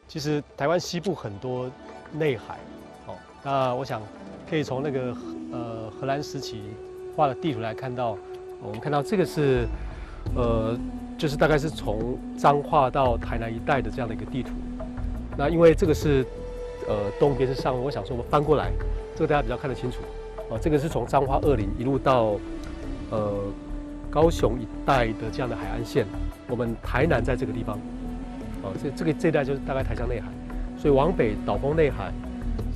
其實台灣西部很多內海，哦，那我想可以從那個荷蘭時期畫的地圖來看到，我們看到這個是就是大概是從彰化到台南一帶的這樣的一個地圖。那因為這個是東邊是上，我想說我們翻過來，這個大家比較看得清楚。哦，這個是從彰化二林一路到高雄一帶的這樣的海岸線。我們台南在這個地方，哦，這個這帶就是大概台江內海，所以往北導風內海，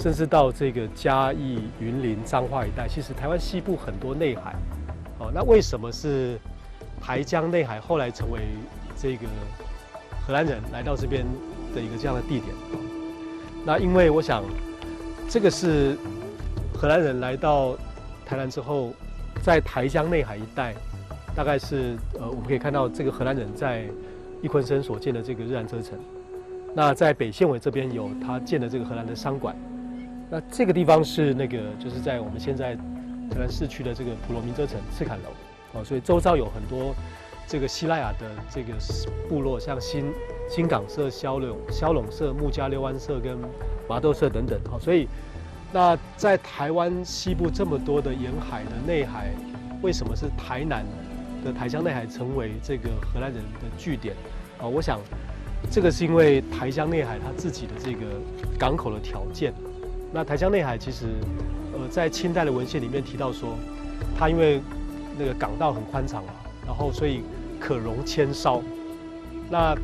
甚至到這個嘉義、雲林、彰化一帶，其實台灣西部很多內海。哦，那為什麼是台江內海後來成為這個荷蘭人來到這邊的一個這樣的地點？那因為我想，這個是荷蘭人來到台南之後，在台江內海一帶，大概是我們可以看到這個荷蘭人在一坤生所建的這個日蘭遮城。那在北線尾這邊有他建的這個荷蘭的商館。那這個地方是那個就是在我們現在台南市區的這個普羅民遮城赤崁樓。哦，所以周遭有很多這個西拉雅的這個部落，像新港社、驍龍社、木家六灣社跟麻豆社等等。好，所以那在台灣西部這麼多的沿海的內海，為什麼是台南的台江內海成為這個荷蘭人的據點？啊，我想這個是因為台江內海它自己的這個港口的條件。那台江內海其實，在清代的文獻裡面提到說，它因為那個港道很寬敞嘛，然後所以可容千艘。那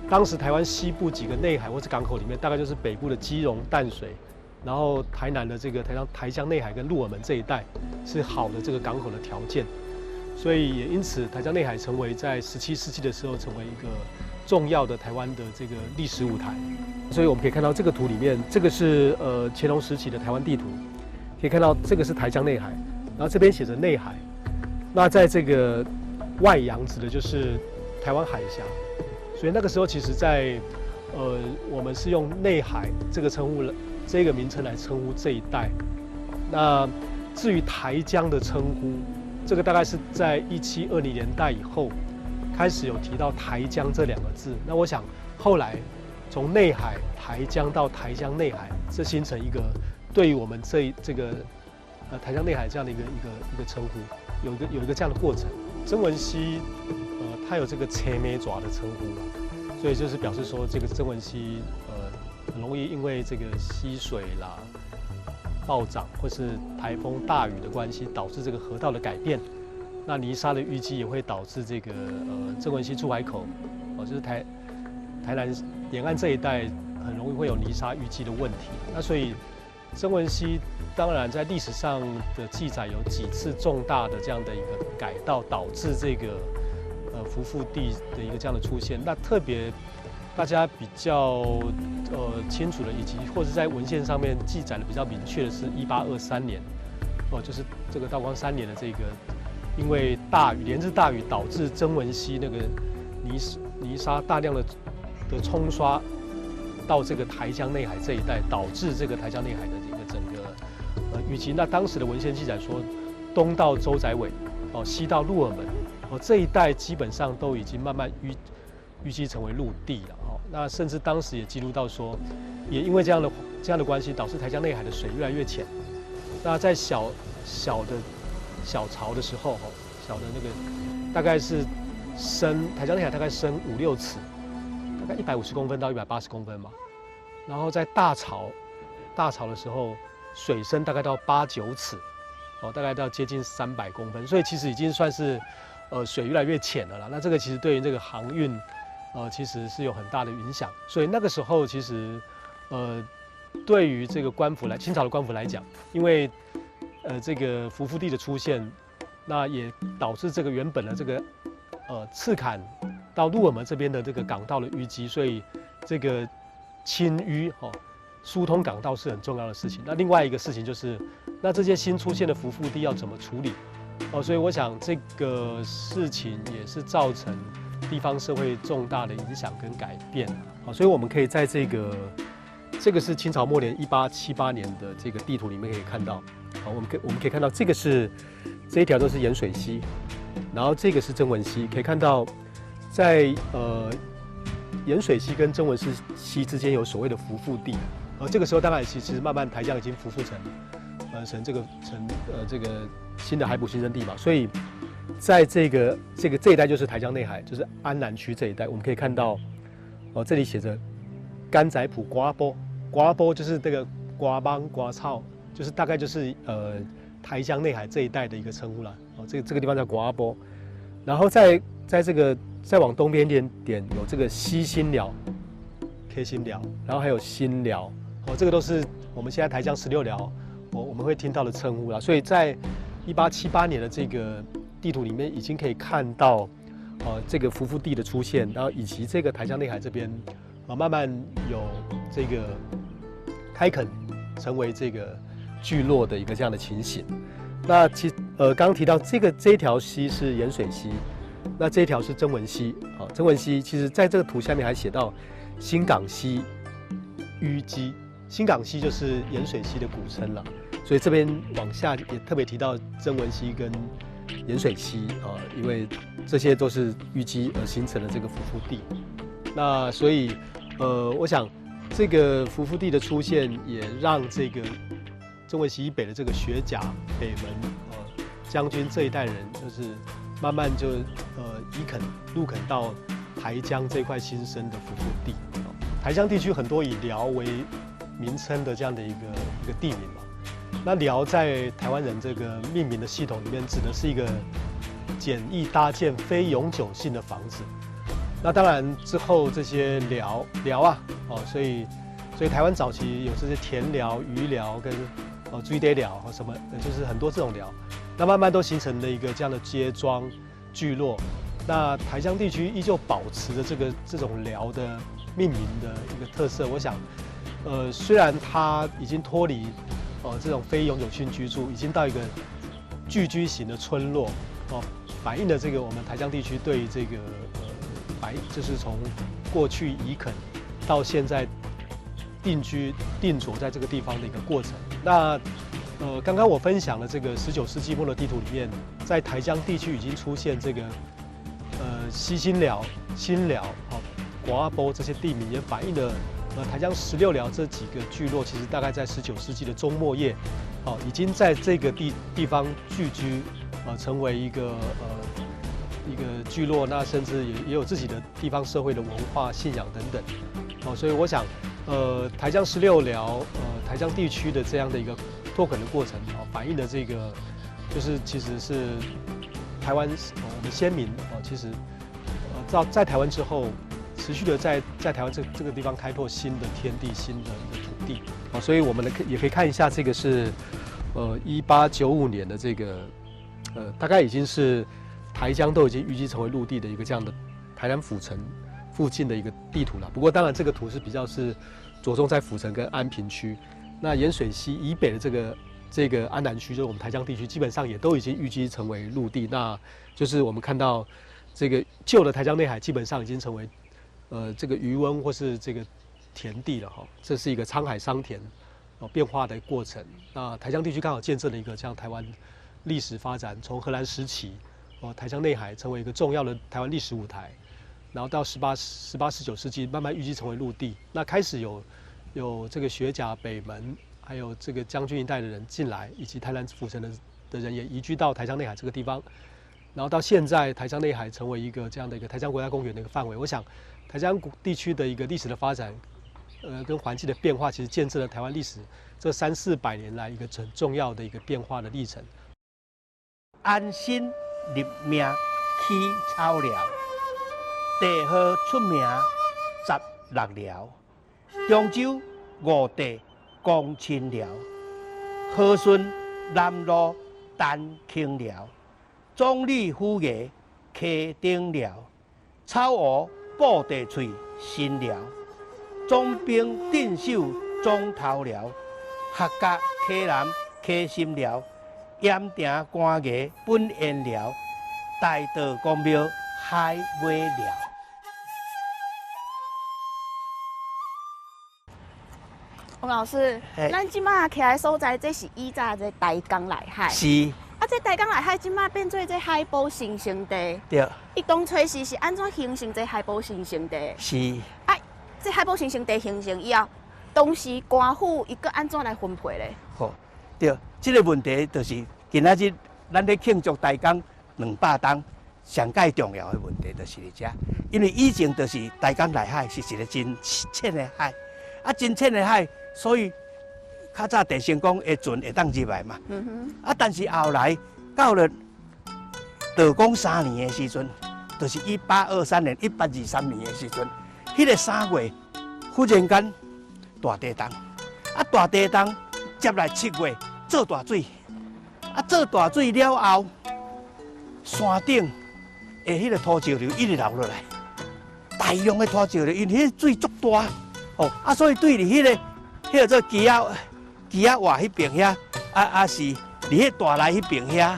當時台灣西部幾個內海或是港口裡面，大概就是北部的基隆、淡水，然後台南的這個台江內海跟鹿耳門這一帶是好的這個港口的條件，所以也因此台江內海成為在17世紀的時候成為一個重要的台灣的這個歷史舞台。所以我們可以看到這個圖裡面，這個是乾隆時期的台灣地圖，可以看到這個是台江內海，然後這邊寫着內海，那在這個外洋指的就是台灣海峽，所以那個時候其實在我們是用內海這個稱呼了。這個名稱來稱呼這一帶。那至於台江的稱呼，這個大概是在1720年代以後開始有提到台江這兩個字。那我想後來從內海台江到台江內海，這形成一個對於我們這個台江內海這樣的一個稱呼，有一個這樣的過程。曾文溪它有這個青暝蛇的稱呼嘛，所以就是表示說這個曾文溪很容易因為這個溪水啦暴漲，或是颱風大雨的關係，導致這個河道的改變。那泥沙的淤積也會導致這個曾文溪出海口，哦，就是台南沿岸這一帶很容易會有泥沙淤積的問題。那所以曾文溪當然在歷史上的記載有幾次重大的這樣的一個改道，導致這個浮覆地的一個這樣的出現。那特別大家比較清楚的，以及或者在文獻上面記載的比較明確的是，1823年，哦，就是這個道光三年的這個，因為大雨連日大雨導致曾文溪那個泥沙大量的沖刷到這個台江內海這一帶，導致這個台江內海的這個整個淤積。那當時的文獻記載說，東到洲仔尾，哦，西到鹿耳門，哦，這一帶基本上都已經慢慢淤積成為陸地了。那甚至當時也記錄到說，也因為這樣的關係，導致台江內海的水越來越淺。那在小小的小潮的時候，吼，小的那個大概是深台江內海大概深五六尺，大概150公分到180公分嘛。然後在大潮的時候，水深大概到八九尺，哦，大概到接近300公分。所以其實已經算是水越來越淺了啦。那這個其實對於這個航運，其實是有很大的影響，所以那個時候其實，對於這個官府來，清朝的官府來講，因為，這個浮覆地的出現，那也導致這個原本的這個，赤崁到鹿耳門這邊的這個港道的淤積，所以這個清淤哦，疏通港道是很重要的事情。那另外一個事情就是，那這些新出現的浮覆地要怎麼處理？哦，所以我想這個事情也是造成地方社會重大的影響跟改變，好，所以我們可以在這個是清朝末年1878年的這個地圖裡面可以看到，好，我們可以看到這個是這一條都是鹽水溪，然後這個是曾文溪，可以看到在盐水溪跟曾文溪之间有所谓的浮复地，而这个时候当然其实慢慢台江已经浮复成这个新的海埔新生地嘛，所以在这个这一带就是台江内海，就是安南区这一带，我们可以看到哦，这里写着柑仔埔瓜波，瓜波就是这个瓜帮瓜草，就是大概就是台江内海这一带的一个称呼了。哦，这个地方叫瓜波，然后在这个再往东边一点点有这个西新寮、K 新寮，然后还有新寮，哦，这个都是我们现在台江十六寮，我们会听到的称呼啦。所以在1878年的这个地图里面，已经可以看到，这个浮复地的出现，然后以及这个台江内海这边，啊，慢慢有这个开垦成为这个聚落的一个这样的情形。那其刚刚提到这条溪是盐水溪。那这一条是曾文溪，啊，曾文溪其实在这个图下面还写到新港溪淤积，新港溪就是盐水溪的古称了，所以这边往下也特别提到曾文溪跟盐水溪啊，因为这些都是淤积而形成的这个浮复地。那所以，我想这个浮复地的出现，也让这个曾文溪以北的这个学甲北门将军这一代人，就是慢慢就移垦入垦到台江这块新生的浮复地。台江地区很多以寮为名称的这样的一个地名嘛。那寮在台湾人这个命名的系统里面，指的是一个简易搭建、非永久性的房子。那当然之后这些寮寮啊，哦，所以台湾早期有这些田寮、鱼寮跟水底寮什么，就是很多这种寮。那慢慢都形成了一个这样的街庄聚落。那台江地区依旧保持着这种寮的命名的一个特色。我想，虽然它已经脱离这种非永久性居住，已经到一个聚居型的村落，哦，反映了这个我们台江地区对于这个就是从过去移垦到现在定居定着在这个地方的一个过程。那刚刚我分享的这个19世纪末的地图里面，在台江地区已经出现这个西新寮、新寮、哦、瓜波这些地名，也反映了台江十六寮这几个聚落，其实大概在19世纪的中末叶，哦，已经在这个地方聚居，成为一个聚落，那甚至也有自己的地方社会的文化信仰等等，哦，所以我想，台江十六寮，台江地区的这样的一个拓垦的过程啊，反映的这个就是其实是台湾我们先民啊，其实到在台湾之后，持续的在台湾这个地方开拓新的天地、新的一个土地啊，所以我们呢也可以看一下这个是1895年的这个大概已经是台江都已经淤积成为陆地的一个这样的台南府城附近的一个地图了。不过当然这个图是比较是着重在府城跟安平区。那盐水溪以北的这个安南区，就是我们台江地区，基本上也都已经淤积成为陆地。那就是我们看到这个旧的台江内海，基本上已经成为这个渔翁或是这个田地了哈。这是一个沧海桑田哦变化的过程。那台江地区刚好见证了一个像台湾历史发展，从荷兰时期哦台江内海成为一个重要的台湾历史舞台，然后到十八、19世纪慢慢淤积成为陆地，那开始有这个学甲北门，还有这个将军一带的人进来，以及台南府城的人也移居到台江内海这个地方，然后到现在台江内海成为一个这样的一个台江国家公园的一个范围。我想，台江地区的一个历史的发展，跟环境的变化，其实见证了台湾历史这三四百年来一个很重要的一个变化的历程。安身立命起草寮，地号出名十六寮。中州五帝公亲寮，和顺南路陈坑寮，总理府衙溪顶寮，草湖布袋喙新寮，总兵镇守总头寮，客家溪南溪心寮，盐埕官衙本烟寮，大道公庙海尾寮。王老师，咱這馬徛的所在，這是以早的台江內海。是。啊，這大江內海這馬變做這海埔神聖地。對。伊當初時是按怎形成這海埔神聖地？是。啊，這海埔神聖地形成以後，當時官府伊閣按怎來分配咧？好，對，這個問題就是今仔日咱咧慶祝大江200冬上蓋重要的問題就是佇遮，因為以前就是大江內海是一個真淺的海，啊，真淺的海，所以較早鄭成功的船會當入來嘛。啊，但是後來到了道光三年的時陣，就是1823年，123年的時陣，彼個3月忽然間大地動，啊，大地動接來7月做大水，啊，做大水了後，山頂的彼個土石流一直流落來，大量的土石流，因為彼個水足大，哦，啊，所以對佇彼個做基仔基仔活彼邊遐，啊啊是佇彼大內彼邊遐，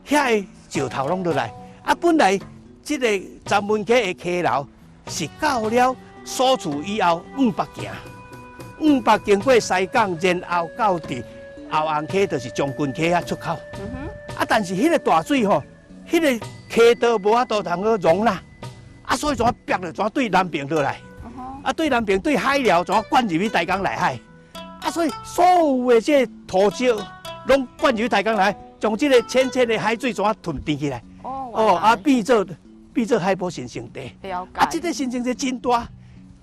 遐个石頭攏落來，啊，本來這個鏨文溪的溪流是到了所處以後往北行，往北經過西港，然後到佇後紅溪，就是將軍溪遐出口。啊，但是彼個大水吼，彼個溪道無法度通好容納，啊，所以怎逼著怎對南邊落來，啊，對南邊對海寮怎灌入去大江內海，啊，所以所有的這個土石攏灌入去大江內海，將這個淺淺的海水怎吞甜起來，哦，啊，變做海埔神聖地。了解。啊，這個神聖地真大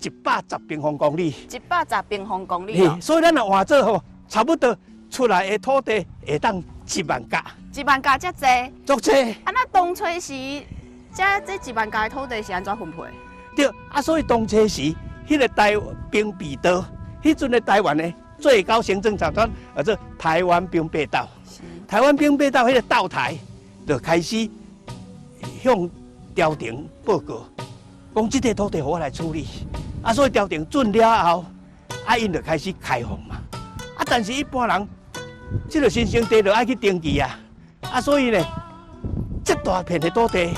，110平方公里。110平方公里。所以咱若換做吼，差不多出來的土地會當1萬甲。1萬甲遮濟。足濟。啊，那當初時，這1萬甲的土地是按怎分配？對，啊，所以當初時，彼個台兵備道，彼陣的台灣的最高行政長官，叫做台灣兵備道。台灣兵備道彼個道台，就開始向朝廷報告，講這塊土地予我來處理。啊，所以朝廷准了後，啊，𪜶就開始開放嘛。啊，但是一般人，這個神聖地就愛去登記啊。啊，所以呢，這大片的土地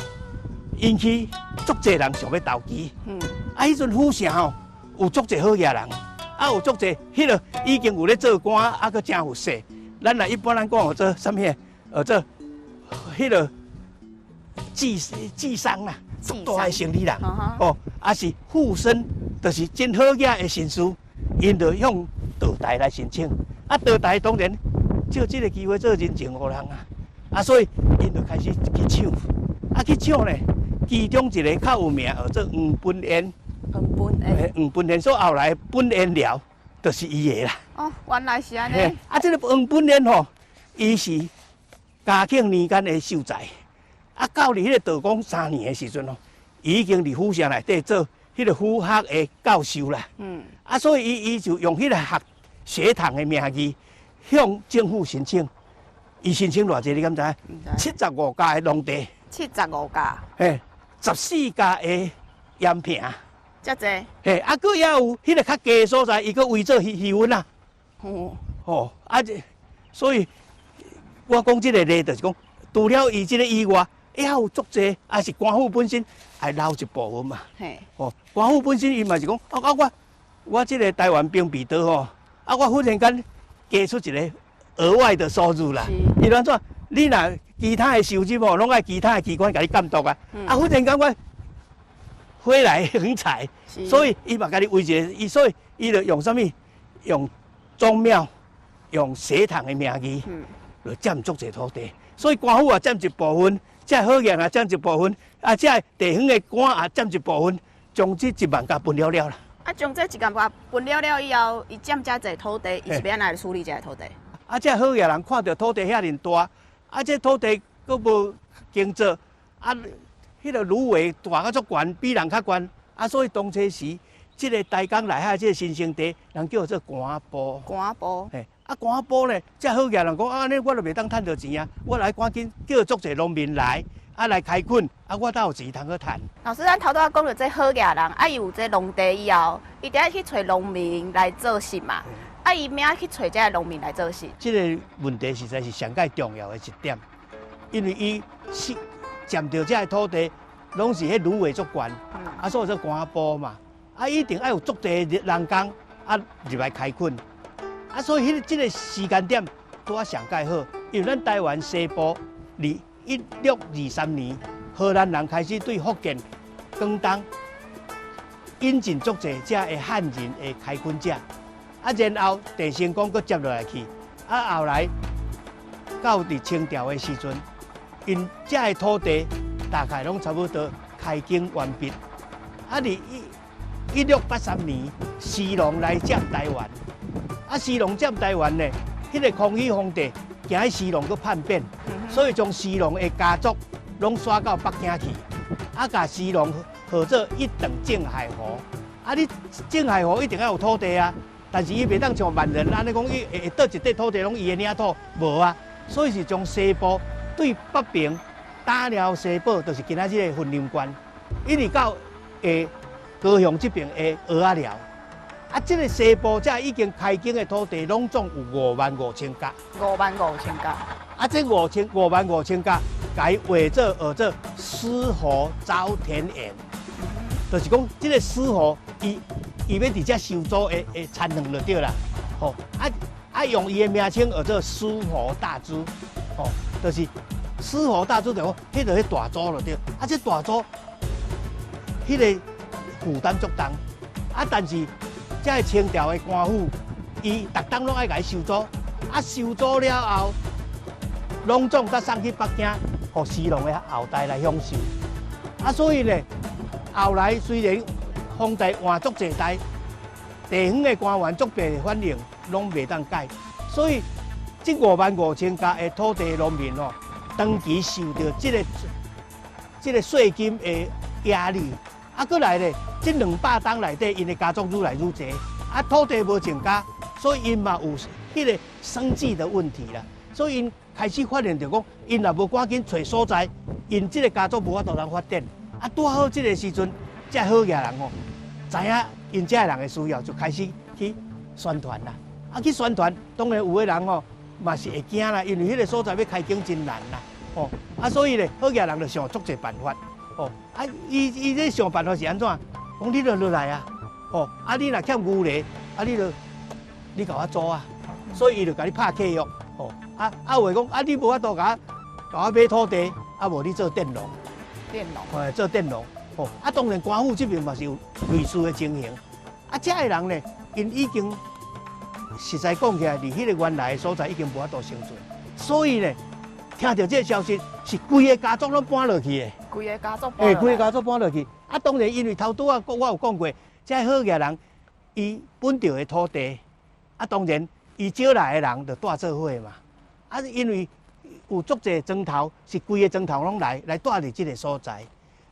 引起足濟人想欲投機。啊，彼陣府城吼有足濟好額人，啊，有足濟彼個已經有咧做官，啊，閣誠有勢。咱若一般咱講叫做啥物？叫做彼個智商啦，足大的生意人，哦，啊是富紳，就是真好額的紳士，𪜶就向道台來申請。啊，道台當然借這個機會做人情予人啊，啊，所以𪜶就開始去搶，啊，去搶呢，其中一個較有名叫做黃本燕。黃本燕。黃本燕，所以後來本燕寮就是伊的啦。哦，原來是按呢。啊，這個黃本燕吼，伊是嘉慶年間的秀才，啊，到佇彼個道光三年的時陣吼，伊已經佇府城內底做彼個府學的教授啦。啊，所以伊就用彼個學堂的名義向政府申請，伊申請偌濟，你敢知？75甲的農地。75甲。嘿，14甲的鹽坪。遮濟。嘿，啊，閣猶有彼個較低的所在，伊閣圍做漁塭啊。哦，啊，這所以，我講這個例就是講，除了伊這個以外，還有足濟，也是官府本身愛留一部分嘛。哦，官府本身伊嘛是講，啊啊我這個台灣兵備道吼，啊我忽然間加出一個額外的收入啦。伊按怎？你若其他的收入吼，攏愛其他的機關共你監督啊。啊，忽然間我回來橫財，所以伊嘛共你圍一個，伊所以伊就用啥物？用宗廟、用學堂的名義，就佔足濟土地。所以官府也佔一部分，這好額也佔一部分，啊，這地方的官也佔一部分，將這一萬甲分了了啦。啊，將這1萬甲分了了以後，伊佔遮濟土地，伊是欲按怎來處理這个土地？啊，這好額人看著土地遐爾大，啊，這土地閣無耕作，啊，彼個蘆葦大甲足懸，比人較懸，啊，所以當初時，這個大江內海這個神聖地，人叫做官埔。官埔。嘿，啊，官埔呢，這好額人講，啊，按呢我就袂當趁著錢啊，我來趕緊叫足濟農民來，啊，來開墾，啊，我才有錢通去趁。老師，咱頭拄仔講著這好額人，啊，伊有這農地以後，伊得愛去揣農民來做事嘛。啊，伊欲按怎去揣這个農民來做事？這個問題實在是上蓋重要的一點，因為伊是佔著這个土地，攏是彼蘆葦足懸，啊，所以做官埔嘛，啊，一定愛有足濟人工啊入來開墾，啊，所以彼這個時間點拄仔上蓋好，因為咱台灣西部，佇1623年，荷蘭人開始對福建、廣東引進足濟遮的漢人的開墾者，啊，然後鄭成功閣接落來去，啊，後來到佇清朝的時陣，𪜶遮的土地大概攏差不多開墾完畢，啊，佇1683年，時龍來佔台灣，啊，時龍佔台灣呢，彼個康熙皇帝驚彼時龍閣叛變，所以將時龍的家族攏徙到北京去，啊，共時龍號做一等靖海侯。啊，你靖海侯一定愛有土地啊，但是伊袂當像萬人按呢講，伊會會佗一塊土地攏伊的領土，無啊，所以是將西部對北爿打寮西堡，就是今仔日的雲林縣，一直到下高雄這爿的蚵仔寮。啊，這個西部這已經開墾的土地，攏總有55,000甲。55,000甲。啊，這55,000甲，共伊劃做號做絲禾沼田園，就是講這個絲禾，伊伊欲佇遮收租的的田園就對啦。吼，啊啊，用伊的名稱號做絲禾大租，吼，就是絲禾大租就講，彼個彼大租就對。啊，這大租，彼個負擔足重。啊，但是這个清朝的官府，伊逐冬攏愛共伊收租，啊，收租了後，攏總閣送去北京，予時龍的後代來享受。啊，所以呢，後來雖然皇帝換足濟代，地方的官員足濟反應，攏袂當改。所以，這55,000甲的土地農民吼，長期受著這個稅金的壓力。啊，閣來咧，這200冬內底，𪜶的家族愈來愈濟，啊，土地無增加，所以𪜶嘛有彼個生計的問題啦。所以𪜶開始發現著講，𪜶若無趕緊揣所在，𪜶這個家族無法度通發展。啊，拄好這個時陣，這好額人吼，知影𪜶遮的人的需要，就開始去宣傳啦。啊，去宣傳，當然有的人吼嘛是會驚啦，因為彼個所在欲開墾真難啦。吼，啊，所以咧，好額人就想足濟辦法。哦，啊，伊伊這想辦法是按怎？講你著落來啊，哦，啊，你若欠牛犁，啊，你著你共我租啊，所以伊就共你拍契約，哦，啊啊有的講啊，你無法度共我共我買土地，啊無你做佃農，佃農，哎，做佃農，哦，啊，當然官府這邊嘛是有類似的情形，啊，遮的人呢，𪜶已經實在講起來，佇彼個原來的所在已經無法度生存，所以呢，聽著這個消息，是規个家族攏搬落去的。規个家族搬。欸，規个家族搬落去。啊，當然因為頭拄仔我有講過，這好額人伊分著的土地，啊，當然伊招來的人就蹛做伙嘛。啊，因為有足濟莊頭，是規个莊頭攏來來蹛佇這个所在。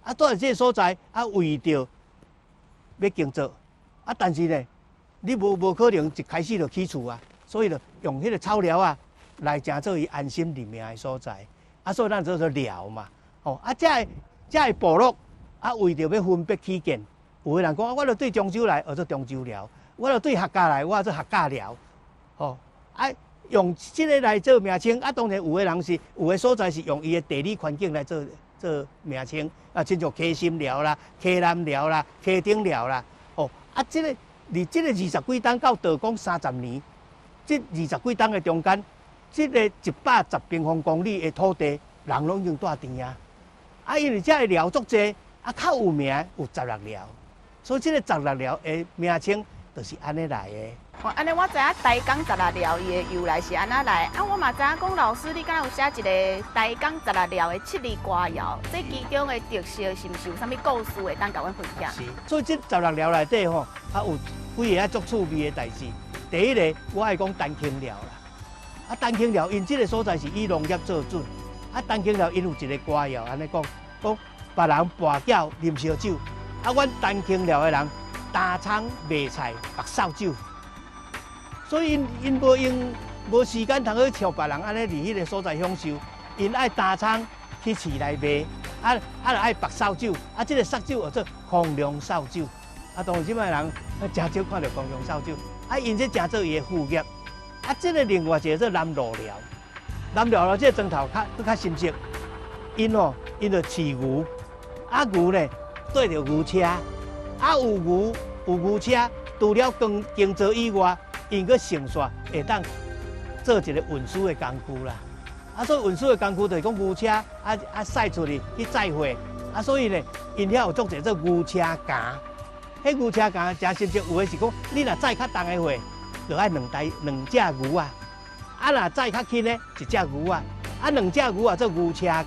啊，蹛佇這个所在，啊，為著欲耕作，啊，但是呢，你無無可能一開始就起厝啊，所以就用彼个草寮仔來成做伊安身立命的所在。啊，所以咱叫做寮嘛。吼，啊，遮的遮的部落啊，為著欲分別起見，有的人講啊，我著對漳州來，號做漳州寮；我著對客家來，我做客家寮。吼，啊，用這个來做名稱。啊，當然有的人是有的所在是用伊的地理環境來做做名稱，啊，親像溪心寮啦、溪南寮啦、溪頂寮啦。吼，啊，這個佇這個二十幾冬到道光30年，這二十幾冬的中間，這个110平方公里的土地，人攏已經蹛佇啊。啊，因為遮的寮足濟，啊，較有名有十六寮，所以這个十六寮的名稱就是按呢來的。哦，按呢我知影台江十六寮伊的由來是按怎來，啊，我嘛知影講老師你敢有寫一个台江十六寮的七字歌謠，這其中的特色是毋是有啥物故事會當共阮分享？是，所以這十六寮內底吼，啊有幾个啊足趣味的代誌。第一个，我愛講陳坑寮啦，啊，陳坑寮𪜶這个所在是以農業做主，啊，陳坑寮𪜶有一个歌謠，按呢講，講別人跋筊啉燒酒，啊，阮陳坑寮的人擔蔥賣菜縛掃帚，所以𪜶𪜶無閒無時間通去像別人按呢佇彼个所在享受，𪜶愛擔蔥去市內賣，啊啊，愛縛掃帚，啊，這个掃帚號做空龍掃帚，啊，當然這擺人誠少看著空龍掃帚，啊，𪜶這誠做伊的副業，啊，這个另外一个做南路寮，南路寮這个莊頭較閣較深色，𪜶吼𪜶就飼牛，啊牛呢綴著牛車，啊有牛有牛車，除了耕耕作以外，𪜶閣順紲會當做一个運輸的工具啦。啊，所以運輸的工具就是講牛車，啊駛出去去載貨，啊，所以咧，𪜶遐有足濟做牛車墘。彼牛車墘誠實際，有的是講，你若載較重的貨，就愛兩台兩隻牛仔；啊，若載較輕的，一隻牛仔。啊，兩隻牛仔做牛車墘。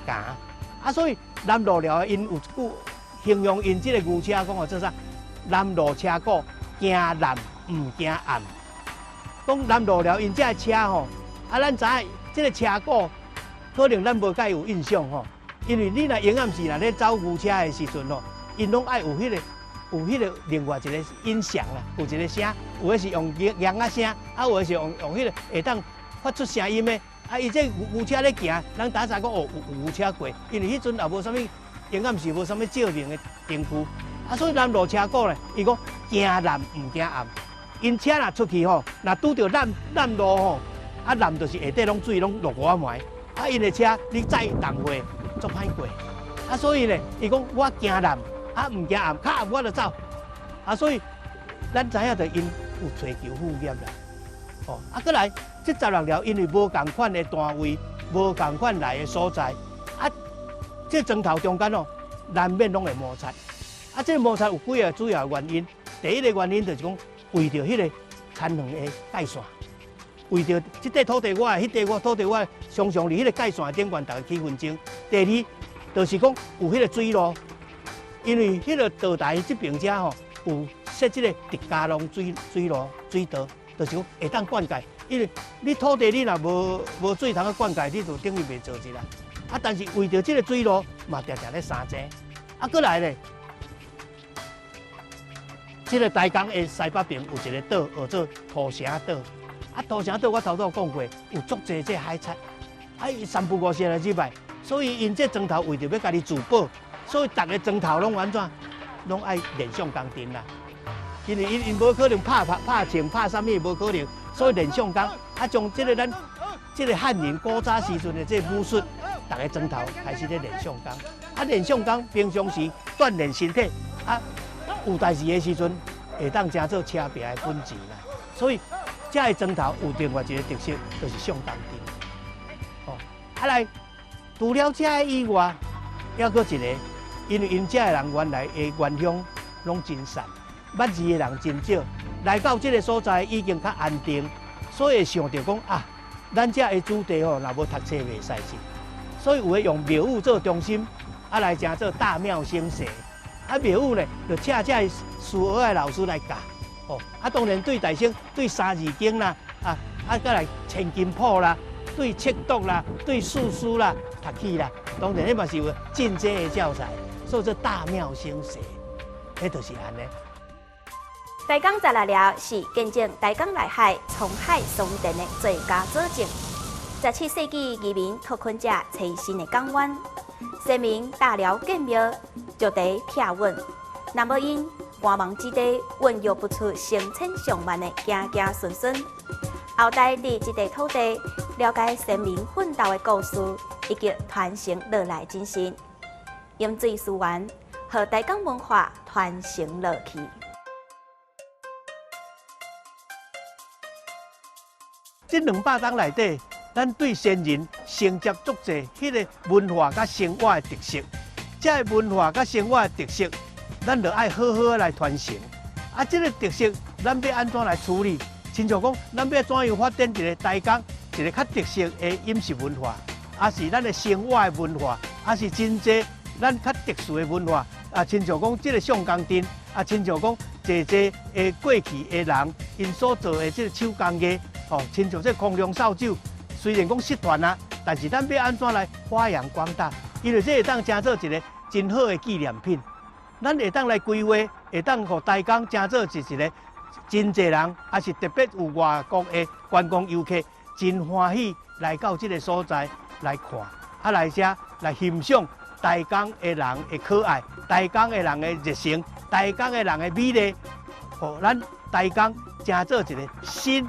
啊，所以南路寮𪜶有一句形容𪜶這個牛車講號做啥？南路車鼓驚濫毋驚暗。講南路寮𪜶這個車吼，啊，咱知影這個車鼓可能咱無介有印象吼，因為你若閒暗時若咧走牛車的時陣吼，𪜶攏愛有彼個另外一個音響啦，有一個聲，有的是用鈴仔聲，啊，有的是用彼個會當發出聲音的。啊，伊這牛車咧行，人打早講哦，有牛車過，因為彼陣也無啥物閒暗時無啥物照明的燈具，啊，所以南路車鼓咧，伊講驚濫毋驚暗，𪜶車若出去吼，若拄著濫濫路吼，啊濫就是下底攏水攏落雨仔糜，啊，𪜶的車你載重貨足歹過，啊，所以咧，伊講我驚濫。啊，毋驚暗，較暗我就走。啊，所以咱知影著𪜶有追求副業啦。哦，啊，閣來，這十六寮因為無仝款的單位，無仝款來的所在，啊，這磚頭中間哦，難免攏會摩擦。啊，這個摩擦有幾個主要原因。第一個原因就是講，為著彼個田園的界線，為著這塊土地我的，彼塊我土地我的，常常佇彼個界線頂懸，逐家起紛爭。第二，就是講有彼個水路。因為彼個道台這爿遮吼有設這個直加農水路水道，就是講會當灌溉。因為你土地你若無水通去灌溉，你就等於袂做一啦。啊，但是為著這個水路嘛，定定咧相爭。啊，閣來咧，這個台江的西北邊有一個島，號做土城島。啊，土城島我頭拄講過，有足濟這海賊，啊，伊三不五時來入來，所以𪜶這磚頭為著欲家己自保。所以逐个磚頭攏按怎，攏愛練相共陣啦。因為𪜶無可能拍槍拍啥物，無可能，所以練相共。啊，將這個咱這個漢人古早時陣的這個武術，逐个磚頭開始咧練相共。啊，練相共平常時鍛鍊身體，啊，有代誌的時陣會當成做車拼的本錢啦。所以這个磚頭有另外一個特色，就是相共陣。哦，啊來，除了這个以外，猶閣一個。因為𪜶遮的人原來的原鄉攏真散，捌字的人真少，來到這個所在已經較安定，所以會想著講啊，咱遮的子弟吼，若無讀冊袂使去，所以有的用廟宇做中心，啊來成做大廟興社，啊廟宇呢，就請遮的書學的老師來教，哦，啊當然對大聖對三字經啦，啊閣來千金譜啦，對尺牘啦，對四書啦讀起啦，當然彼嘛是有進階的教材。所以做大廟興社，彼就是按呢。台江十六寮是見證台江內海滄海桑田的最佳佐證。17世紀移民拓墾者找新的港灣，先民搭寮建廟，就地避穩。若無𪜶繁忙之地，孕育不出成千上萬的子子孫孫。後代佇這塊土地了解先民奮鬥的故事，以及傳承落來精神。飲水思源，予台江文化傳承落去。這200冬內底，咱對先人承接足濟彼个文化佮生活的特色，這个文化佮生活的特色，咱就愛好好來傳承。啊，這个特色，咱欲按怎來處理？親像講，咱欲怎樣發展一个台江一个較特色的飲食文化，抑是咱的生活的文化，抑是真濟咱較特殊的文化啊，親像講這个相公陣啊，親像講濟濟的過去的人，𪜶所做的這个手工藝，吼，親像這个空中掃帚，雖然講失傳啊，但是咱欲按怎來發揚光大？因為這會當成做一个真好的紀念品，咱會當來規劃，會當予台江成做是一个真濟人，抑是特別有外國的觀光遊客，真歡喜來到這个所在來看，啊來遮來欣賞。台江的人的可愛，台江的人的熱誠，台江的人的美麗，予咱台江成做一个新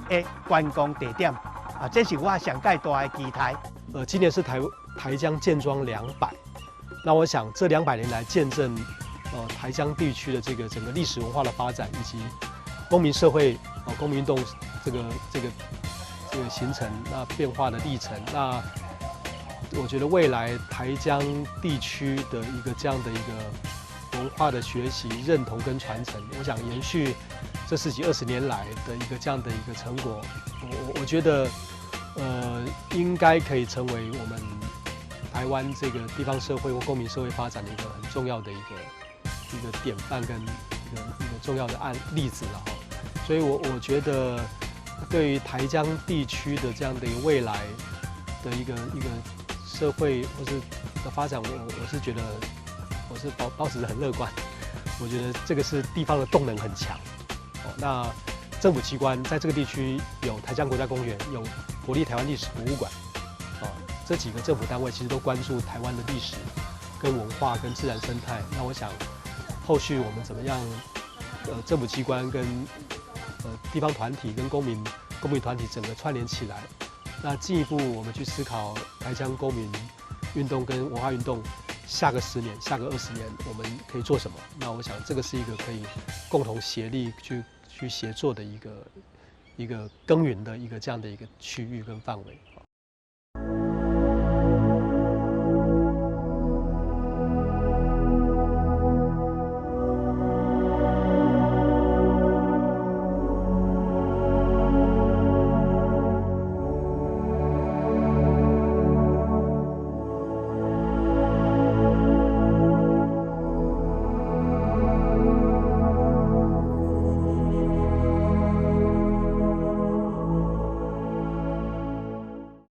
的觀光地點啊！這是我上蓋大的期待。今年是台江建莊200，那我想這200年來見證，台江地區的這個整個歷史文化的發展，以及公民社會啊公民運動這個形成那變化的歷程，那。我覺得未來台江地區的一個這樣的一個文化的學習、認同跟傳承，我想延續這十幾二十年來的一個這樣的一個成果，我覺得，應該可以成為我們台灣這個地方社會或公民社會發展的一個很重要的一個典範跟一個重要的案例子了哈。所以我覺得對於台江地區的這樣的一個未來的一個社會或是的發展，我是覺得我是保持很樂觀。我覺得這個是地方的動能很強。哦，那政府機關在這個地區有台江國家公園，有國立台灣歷史博物館，哦，這幾個政府單位其實都關注台灣的歷史、跟文化、跟自然生態。那我想，後續我們怎麼樣？政府機關跟地方團體跟公民團體整個串聯起來，那進一步我們去思考台江公民運動跟文化運動，下個10年、下個20年我們可以做什麼？那我想這個是一個可以共同協力去協作的一個耕耘的一個這樣的一個區域跟範圍。